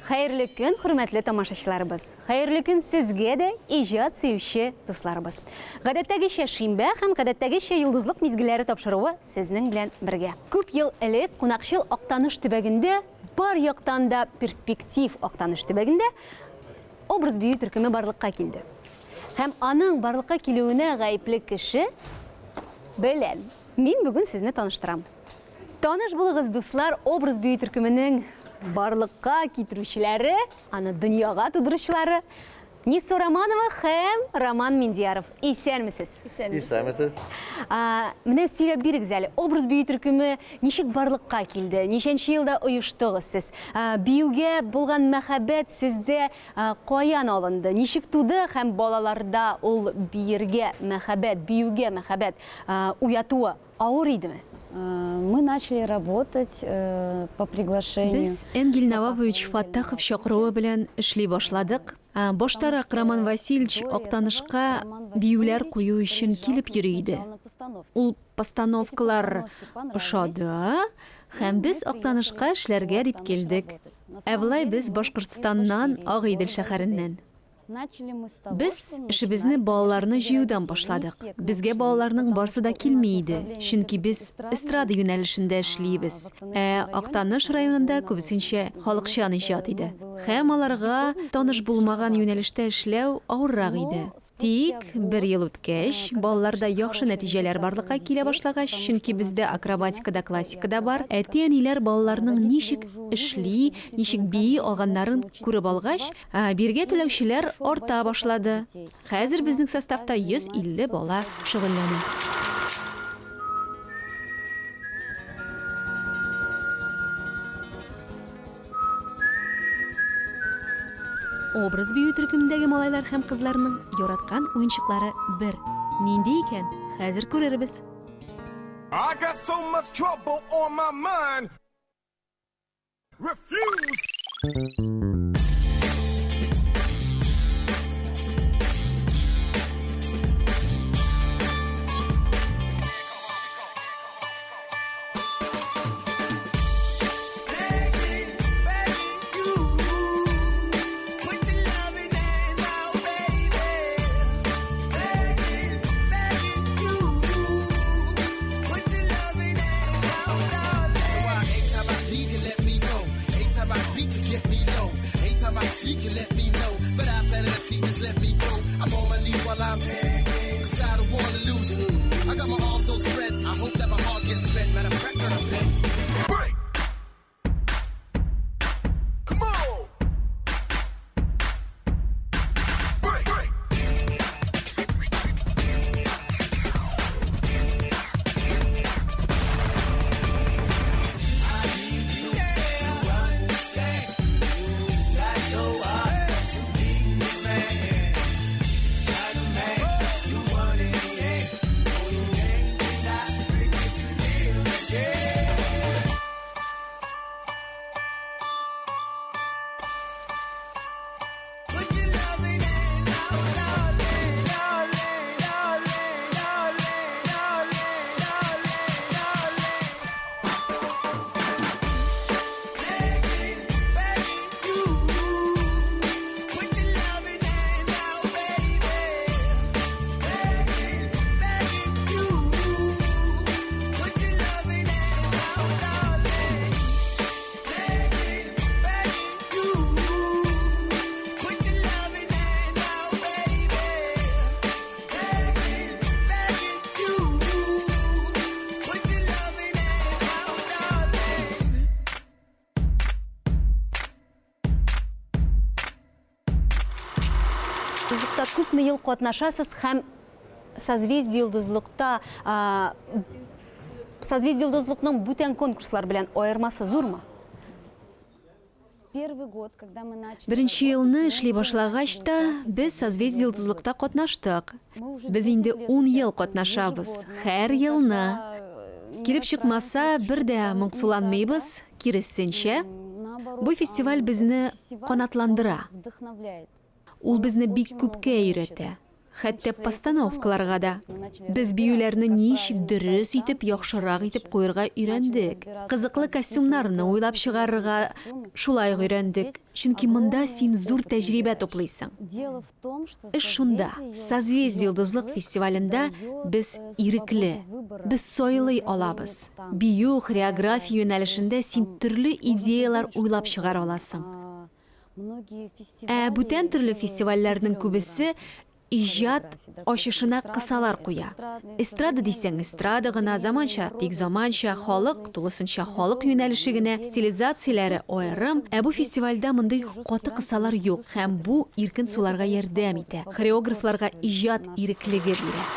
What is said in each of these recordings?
Хәерле көн, хөрмәтле тамашачыларыбыз! Хәерле көн сезгә дә, иҗат сөюче дусларыбыз! Гадәттәгечә шимбә һәм гадәттәгечә Йолдызлык мизгелләре тапшыруы сезнең белән бергә. Күп ел элек кунакчыл Актаныш төбәгендә, бар яктан да перспектив Актаныш төбәгендә Образ бию төркеме барлыкка килде. Һәм аның барлыкка килүенә гаепле кеше белән мин бүген сезне таныштырам. Таныш булыгыз, дуслар, Образ бию төркеменең барлыкка китерүчеләре, аны дөньяга тудыручылары Нисо Романова һәм Роман Миндияров. Исәнмесез! Исәнмесез! Менә сөйләп бирегез әле, Образ бию төркеме ничек барлыкка килде? Ничәнче елда оештыгыз сез? Биюгә булган мәхәббәт сездә каян алынды? Ничек туды һәм балаларда ул биергә мәхәббәт, биюгә мәхәббәт уятуы авыр идеме? Мы начали работать по приглашению. Без Энгель Навапович Фаттахов чакыруы белән эшли башладык. Баштарак Роман Васильевич Актанышка биюләр кую өчен килеп йөри иде. Ул постановкалар ошады һәм без Актанышка эшләргә дип килдек. Ә болай без Башкортстаннан, Агыйдел шәһәреннән. Без эшебезне балаларны җыюдан башладык. Безгә балаларның барсы да килми иде, чөнки без эстрада юнәлешендә эшлибез, ә Актаныш районында күбесенчә халыкчан иҗат иде. Һәм аларга таныш булмаган юнәлештә эшләү авыррак иде. Тик бер ел үткәч, балаларда яхшы нәтиҗәләр барлыкка килә башлагач, чөнки бездә акробатика да, классика да бар, әти-әниләр балаларның ничек эшли, ничек бии алганнарын күреп алгач, Ә бирегә теләүчеләр арта башлады. Хәзер безнең составта 150 бала шөгыльләнә. Образ бию төркемендәге малайлар һәм кызларның яраткан уенчыклары бер. Нинди икән? Хәзер күрербез. I got so much trouble on my mind. Refuse! Йолдызлыкта күпме ел катнашасыз һәм Созвездие Йолдызлыкта Созвездие Йолдызлыкның бүтән конкурслар белән аермасы зурмы? Беренче елны эшли башлагач та, без Созвездие Йолдызлыкта катнаштык. Без инде ун ел катнашабыз, һәр елны. Килеп чыкмаса, бер дә моңсуланмыйбыз, киресенчә, бу фестиваль безне канатландыра. Ул безне бик күпкә өйрәтә. Хәтта постановкаларга да. Без биюләрне ничек дөрес итеп, яхшырак итеп куерга өйрәндек. Кызыклы костюмнарны уйлап чыгарырга шулай ук өйрәндек. Чөнки монда син зур тәҗрибә туплыйсың. Эш шунда, Созвездие-Йолдызлык фестивалендә без ирекле, без сайлый алабыз. Бию, хореография юнәлешендә син төрле идеяләр уйлап чыгара аласың. Ә бүтән төрле фестивальләрнең күбесе иҗат ачышына кысалар куя. Эстрада дисәң, эстрада гына, заманча, тик заманча, халык, тулысынча халык юнәлеше генә, стилизацияләре аерым. Ә бу фестивальдә мондый каты кысалар юк һәм бу иркен суларга ярдәм итә, хореографларга иҗат иреклеге бирә.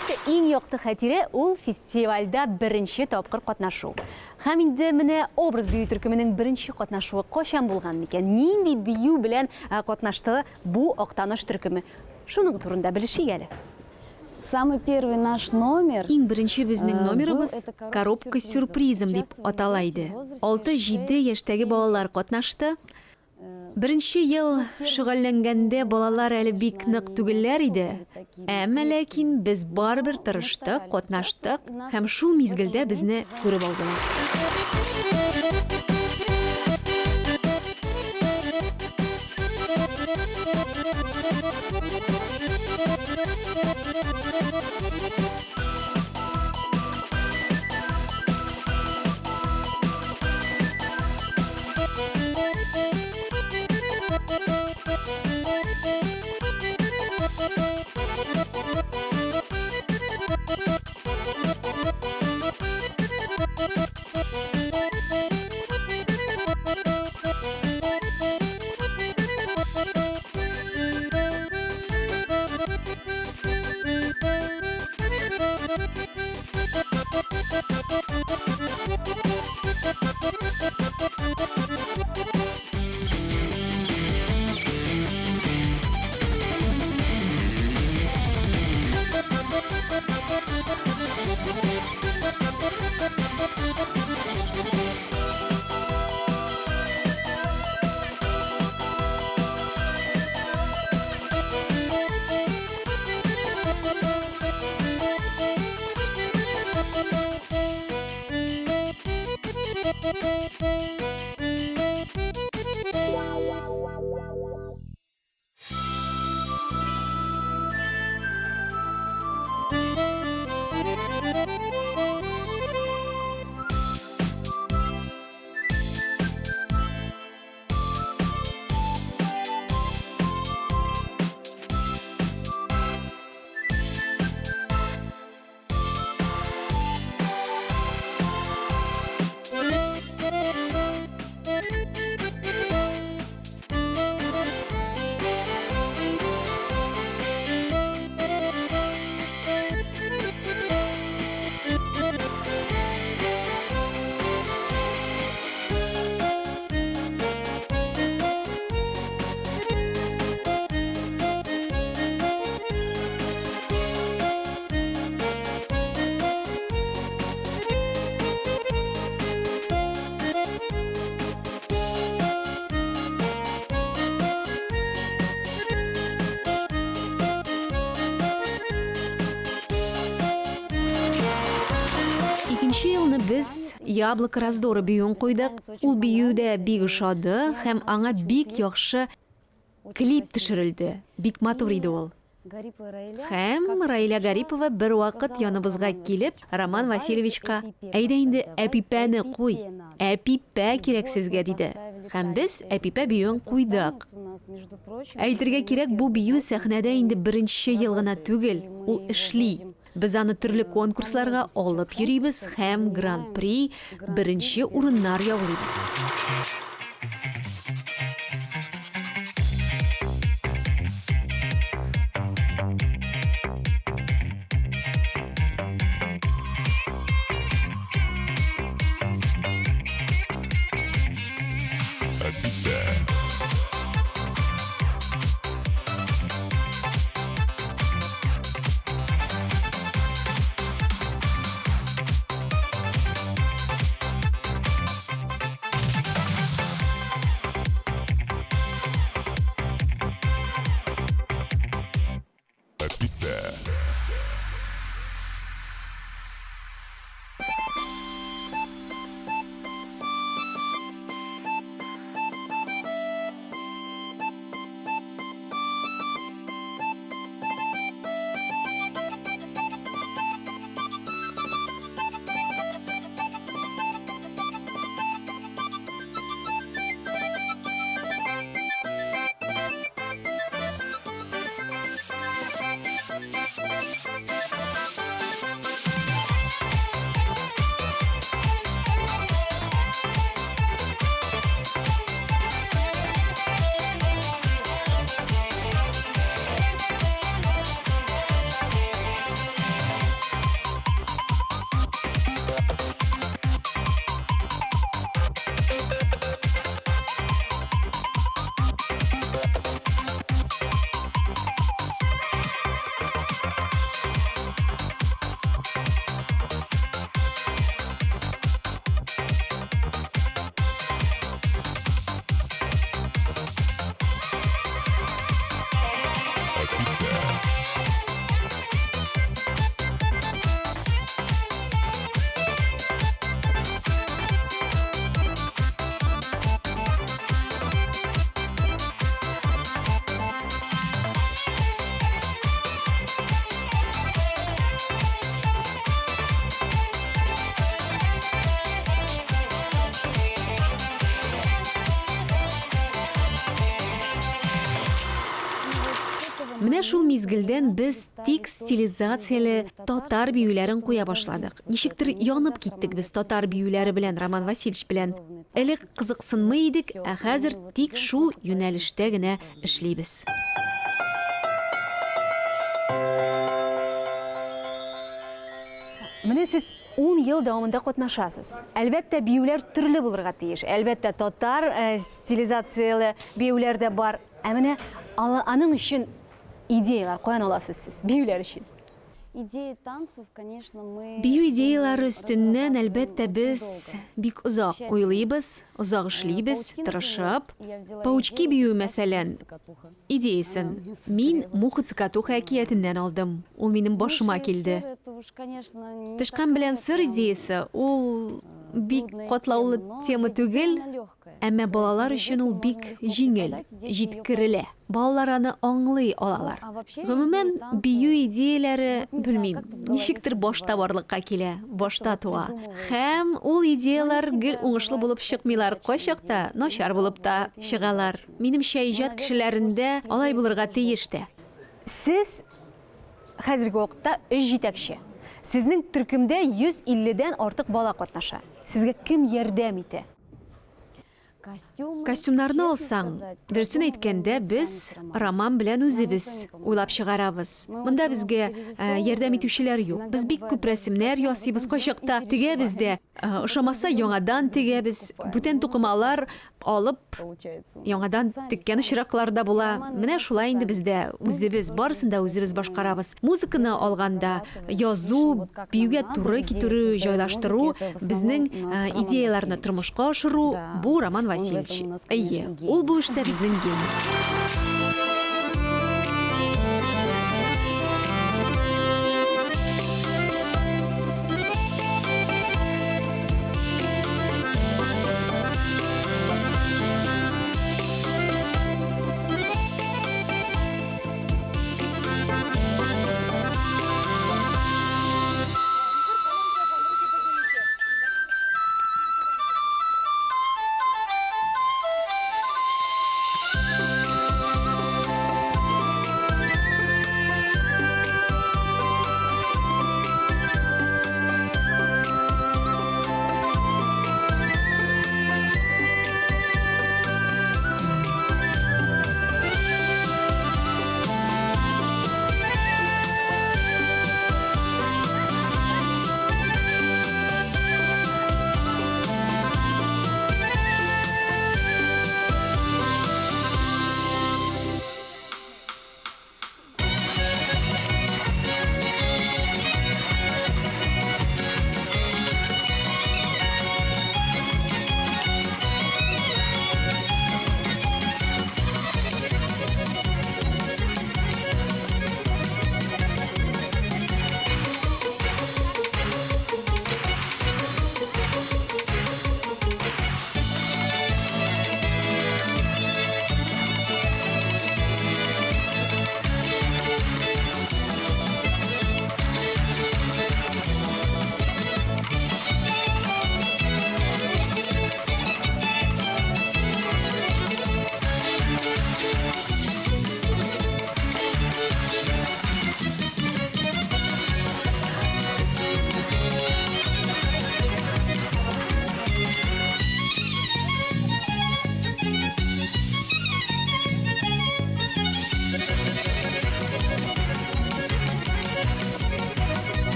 Әлбәттә, иң якты хатирә ул фестивальдә беренче тапкыр катнашу. Һәм инде менә Образ бию төркеменең беренче катнашуы кайчан булган микән? Нинди бию белән катнашты бу Актаныш төркеме? Шуның турында белешик әле. Самый первый наш номер. Иң беренче безнең номерыбыз Коробка с сюрпризом дип атала иде. Алты-җиде яшьтәге балалар катнашты. Беренче ел шөгыльләнгәндә балалар әле бик нык түгелләр иде, әмма ләкин без барыбер тырыштык, катнаштык һәм шул мизгелдә безне күреп алдылар. Икенче елны без Яблоко раздора биюен куйдык. Ул бию дә бик ошады һәм аңа бик яхшы клип төшерелде. Бик матур иде ул. Һәм Раилә Гарипова бервакыт яныбызга килеп, Роман Васильевичка, Әйдә инде Әпипәне куй, Әпипә кирәк сезгә, диде. Һәм без Әпипә биюен куйдык. Әйтергә кирәк, бу бию сәхнәдә инде беренче ел гына түгел, ул эшли. Без аны төрле конкурсларга алып йөрибез һәм Гран-при, беренче урыннар яулыйбыз. Менә шул мизгелдән без тик стилизацияле татар биюләрен куя башладык. Ничектер янып киттек без татар биюләре белән Роман Васильевич белән. Элек кызыксынмый идек, ә хәзер тик шул юнәлештә генә эшлибез. Менә сез ун ел дәвамында катнашасыз. Әлбәттә, биюләр төрле булырга тиеш. Әлбәттә, татар стилизацияле биюләр дә бар. Ә менә аның өчен идеяләр каян аласыз сез, биюләр өчен? Идеи танцев, конечно, мы Бию идеяләре өстеннән, әлбәттә, без бик озак уйлыйбыз, озак эшлибез, тырышып. Паучки биюе, мәсәлән, идеясен мин Муха-цокотуха әкиятеннән алдым. Ул минем башыма килде. Тычкан белән сыр идеясе, ул бик катлаулы тема түгел, Әмма балалар өчен ул бик җиңел, җиткерелә. Балалар аны аңлый алалар. Гомумән, бию идеяләре, белмим, ничектер башта барлыкка килә, башта туа. Һәм ул идеяләр гел уңышлы булып чыкмыйлар, кайчакта начар булып та чыгалар. Минемчә, иҗат кешеләрендә алай булырга тиеш тә. Сез хәзерге вакытта өч җитәкче. Сезнең төркемдә 150 дән артык бала катнаша. Сезгә кем ярдәм итә? Костюмнарны алсаң, дөресен әйткәндә, без Роман белән үзебез уйлап чыгарабыз. Монда безгә ярдәм итүчеләр юк. Без бик күп рәсемнәр ясыйбыз, кайчакта тегәбез дә, ошамаса, яңадан тегәбез. Бүтән тукымалар алып, яңадан теккән очраклар да була. Менә шулай инде бездә, үзебез, барысын да үзебез башкарабыз. Музыканы алганда, язу, биюгә туры китерү, җайлаштыру, безнең идеяләрне тормышка ашыру, бу Роман Васильевич. Әйе, ул бу эштә безнең гений.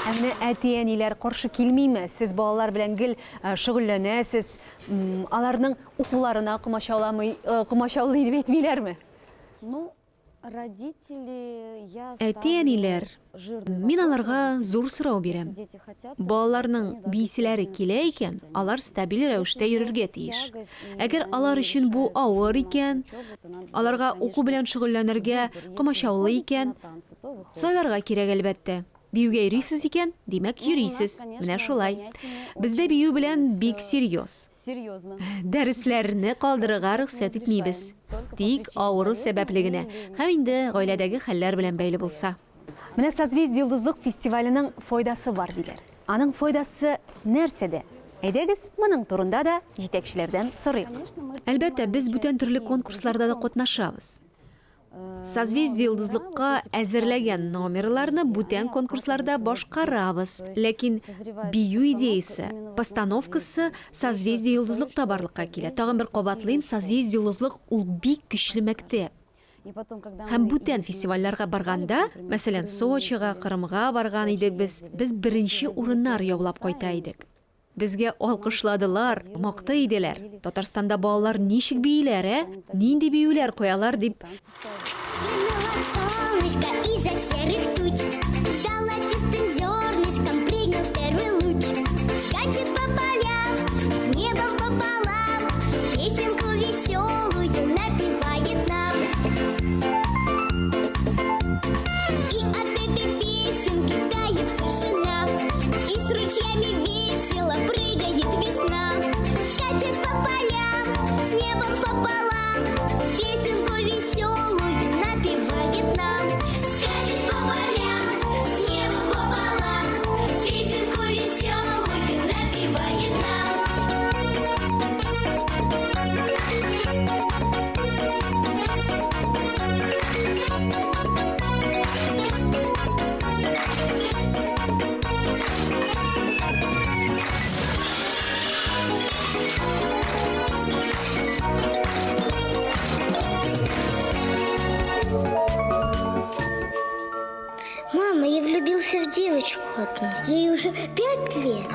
Ә менә әти-әниләр каршы килмиме? Сез балалар белән гел шөгыльләнәсез, аларның укуларына комачауламый, комачаулый дип әйтмиләрме? Ну, Әти-әниләр, мин аларга зур сорау бирәм. Балаларның бииселәре килә икән, алар стабиль рәвештә йөрергә тиеш. Әгәр алар өчен бу авыр икән, аларга уку белән шөгыльләнергә комачаулый икән, сайларга кирәк, әлбәттә. Биюгә йөрисез икән, димәк, йөрисез. Менә шулай. Бездә бию белән бик серьез. Дәресләрне калдырырга рөхсәт итмибез. Тик авыру сәбәпле генә һәм инде гаиләдәге хәлләр белән бәйле булса. Менә Созвездие-Йолдызлык фестиваленең файдасы бар, диләр. Аның файдасы нәрсәдә? Әйдәгез, моның турында да җитәкчеләрдән сорыйк. Әлбәттә, без бүтән төрле конкурсларда да катнашабыз. Созвездие-Йолдызлыкка әзерләгән номерларны бүтән конкурсларда башкарабыз. Ләкин бию идеясе, постановкасы Созвездие-Йолдызлыкта барлыкка килә. Тагын бер кабатлыйм, Созвездие-Йолдызлык ул бик көчле мәктәп. Һәм бүтән фестивальләргә барганда, мәсәлән, Сочига, Кырымга барган идек без, без беренче урыннар яулап кайта идек. Безгә алкышладылар, мактый иделәр. Татарстанда балалар ничек бииләр, ә? Нинди биюләр куялар, дип. Мама, я влюбился в девочку одну. Ей уже пять лет.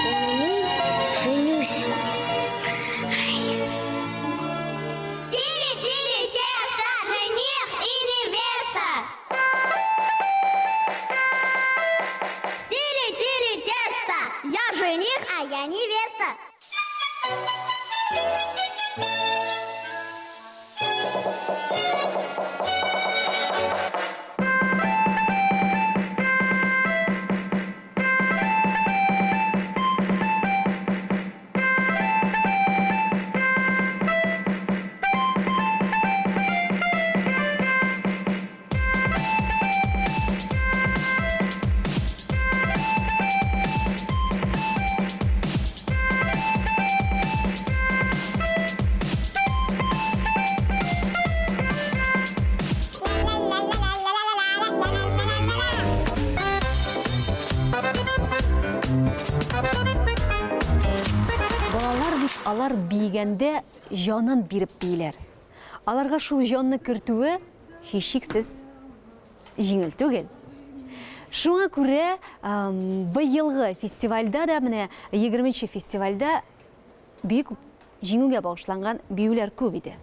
Я на ней женюсь. Тили-тили тесто, жених и невеста. Тили-тили тесто, я жених, а я невеста. Балалар бит алар биегәндә җанын биреп бииләр. Аларга шул җанны кертүе һичшиксез җиңел түгел. Шуңа күрә быелгы фестивальдә дә менә 20 фестивальдә Бөек Җиңүгә багышланган биюләр күп иде.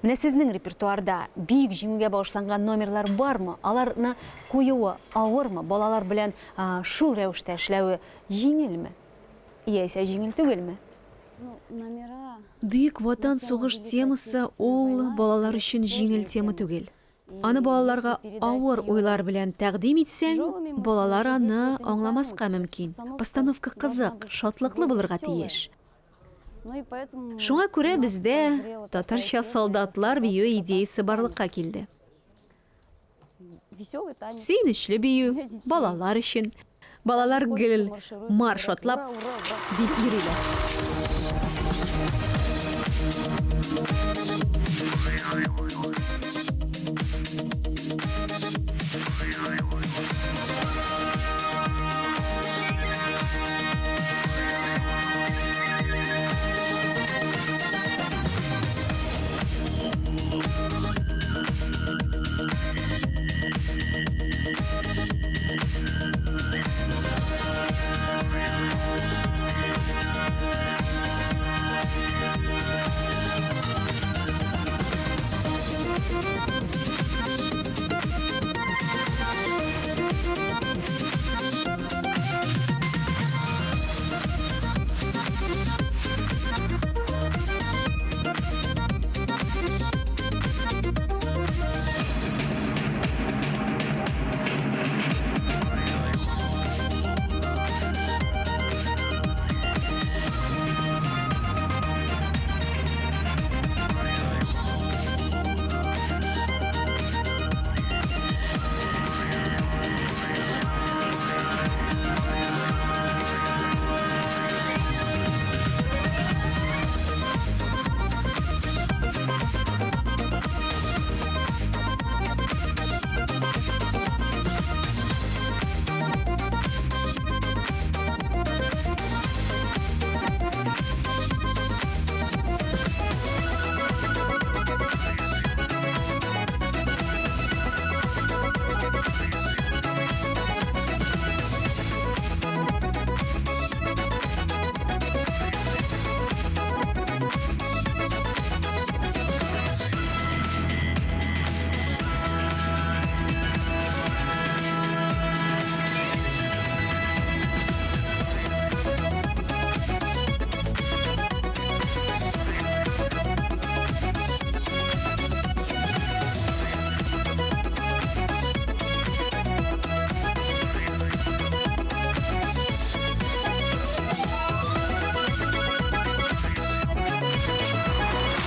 Менә сезнең репертуарда Бөек Җиңүгә багышланган номерлар бармы? Аларны куюы авырмы? Балалар белән шул рәвештә эшләве җиңелме? Яисә җиңел түгелме? Бөек Ватан сугыш темасы ул балалар өчен җиңел тема түгел. Аны балаларга авыр уйлар белән тәкъдим итсәң, балалар аны аңламаска мөмкин. Постановка кызык, шатлыклы булырга тиеш. Шуңа күрә бездә татарча солдатлар биюе идеясе барлыкка килде. Веселый танец. Сөенечле бию, балалар өчен. Балалар гел марш атлап дип йөриләр.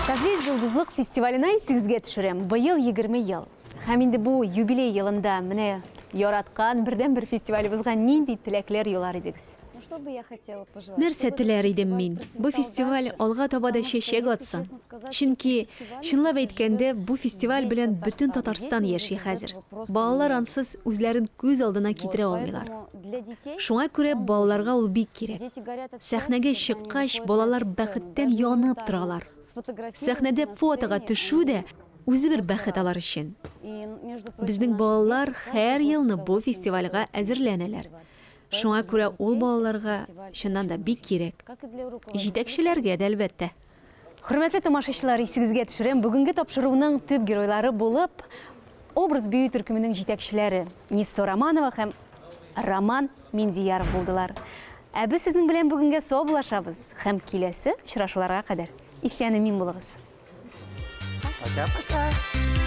Созвездие Йолдызлык фестиваленә исегезгә төшерәм, быел 20 ел. Һәм инде бу юбилей елында менә яраткан бердәнбер фестивалебызга нинди теләкләр юлар идегез? Ну, что бы я хотела пожелать? Нәрсә Чтобы этот теләр идем фестиваль мин? Бу процветал фестиваль дальше. алга таба да Потому что, чәчәк если атсын. честно сказать, Чөнки, этот фестиваль чынлап сейчас әйткәндә, живет бу фестиваль весь белән бөтен Татарстан. Татарстан Дети уже яши без хәзер. этого просто не Балалар могут. ансыз үзләрен күз алдына Вот, китерә алмыйлар. поэтому для детей Шуңа күрә он балаларга нужен. ул бик кирәк. Дети горят от Сәхнәгә счастья, когда они чыккач, выходят на балалар эту сцену. бәхеттән Даже янып элементарно торалар. сфотографироваться Сәхнәдә на фотога сцене, төшү они дә үзе бер просто бәхет рады. алар өчен. И, между прочим, Безнең наши балалар дети каждый һәр год с елны бу удовольствием фестивальгә готовятся на этот әзерләнәләр. фестиваль. Шуңа Поэтому для күрә ул детей этот балаларга фестиваль чыннан да очень бик нужен. кирәк. Как и для руководителей, Җитәкчеләргә дә, әлбәттә. Хөрмәтле тамашачылар, исегезгә төшерәм, бүгенге тапшыруның төп геройлары булып Образ бию төркеменең җитәкчеләре Ниссо Романова һәм Роман Миндияров булдылар. Ә без сезнең белән бүгенгә саубуллашабыз һәм киләсе очрашуларга кадәр исән-имин булыгыз. Пока-пока.